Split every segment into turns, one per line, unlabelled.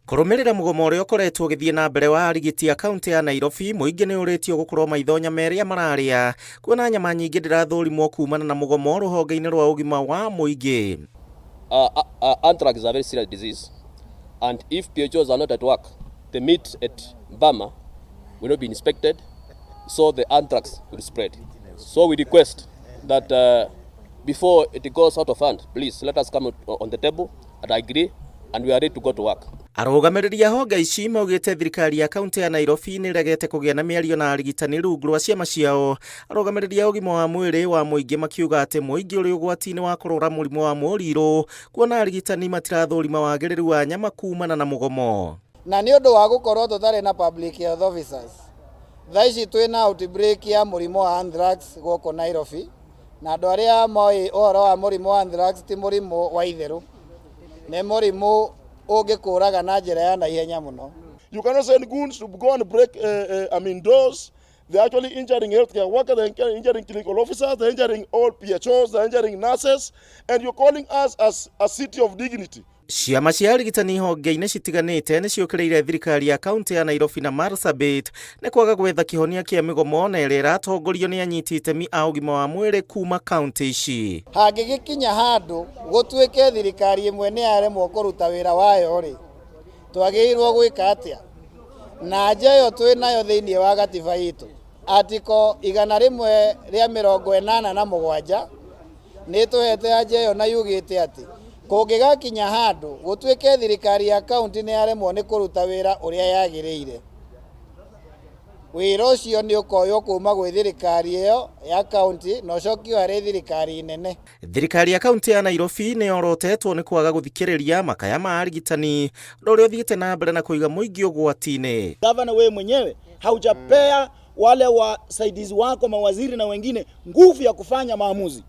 Kũrũmĩrĩra mũgomo ũrĩa ũkoretwo ũgĩthiĩ na mbere wa arigiti a kaunti ya Nairobi, mũingĩ nĩ ũrĩtio gũkorwo maitho nyama ĩrĩa mararĩa, kuona nyama nyingĩ ndĩrathũrimwo kumana na mũgomo rũhonge-inĩ rwa ũgima wa mũingĩ.
Anthrax is a very serious disease, and if PHOs are not at work, the meat at Bama will not be inspected, so the anthrax will spread. So we request that before it goes out of hand, please let us come on the table and agree, and we are ready to go to work.
Arũgamĩrĩri a honge ici maugĩte thirikari ya kaunti ya Nairobi nĩ ĩregete kũgĩa na mĩario na arigitani rungu rwa ciama ciao. Arũgamĩrĩri a ũgima wa mwĩrĩ wa mũingĩ makiuga atĩ mũingĩ ũrĩ ũgwati-inĩ wa kũrwara mũrimũ wa mũrirũ, kuona arigitani matirathũrima wagĩrĩru wa nyama kumana na mũgomo.
Na nĩ ũndũ wa gũkorwo tũtarĩ na public health officers, thaa ici twĩna outbreak ya mũrimũ wa anthrax gũkũ Nairobi, na andũ arĩa moĩ ũhoro wa mũrimũ wa anthrax, ti mũrimũ wa itherũ, nĩ mũrimũ ũngĩkũraga na njĩra ya naihenya mũno.
You cannot send goons to go and break, I mean, doors. They're actually injuring healthcare workers, they're injuring clinical officers, they're injuring all PHOs, they're injuring nurses, and you're calling us as a city of dignity.
Ciama cia arigitani honge-inĩ citiganĩte nĩ ciũkĩrĩire thirikari ya kaunti ya Nairobi na Marsabit nĩ kwaga gwetha kĩhonia kĩa mĩgomo na ĩrĩa ĩratongorio nĩ anyiti itemi a ũgima wa mwĩrĩ kuma kaunti ici.
Hangĩgĩkinya handũ gũtuĩke thirikari ĩmwe nĩ yaremwo kũruta wĩra wayo rĩ, twagĩrĩirwo gwĩka atĩa? Na nja ĩyo twĩ nayo thĩinĩ wa gatiba itũ, article 187 nĩ tũhete anja ĩyo, na yugĩte atĩ kũngĩgakinya handũ gũtuĩke thirikari ya kaunti nĩ yaremwo nĩ kũruta wĩra ũrĩa yagĩrĩire, wĩra ũcio nĩ ũkoywo kuma gwĩ thirikari ĩyo ya kaunti na ũcokio harĩ thirikari nene.
Thirikari ya kaunti ya Nairobi nĩ yorotetwo nĩ kwaga gũthikĩrĩria makaya ma arigitani, ũndũ ũrĩa ũthiĩte na mbere na kũiga mũingĩ ũgwati-inĩ.
Gavana, wewe mwenyewe haujapea wale wasaidizi wako, mawaziri na wengine, nguvu ya kufanya maamuzi.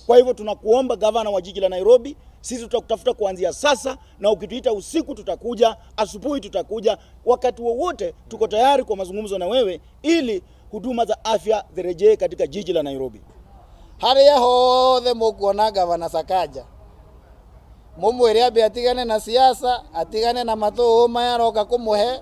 Kwa hivyo tunakuomba, gavana wa jiji la Nairobi, sisi tutakutafuta kuanzia sasa, na ukituita usiku tutakuja, asubuhi tutakuja, wakati wowote tuko tayari kwa mazungumzo na wewe ili huduma za afya zirejee katika jiji la Nairobi.
Harĩa hothe mũkuona gavana Sakaja, mũmwĩre ambe atigane na siasa, atigane na matũũ maya aroka kũmũhe,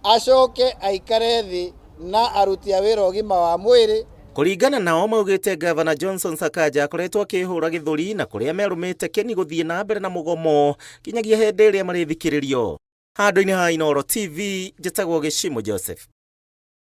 acoke aikare thĩ na aruti a wĩra ũgima wa mwĩrĩ.
Kũringana nao, maugĩte gavana Johnson Sakaja akoretwo akĩhũra gĩthũri na kũrĩa merũmĩte kĩni gũthiĩ na mbere na mũgomo kinyagia hĩndĩ ĩrĩa marĩthikĩrĩrio. Handũ-inĩ ha Inooro TV, njĩtagwo Gĩcimo Joseph.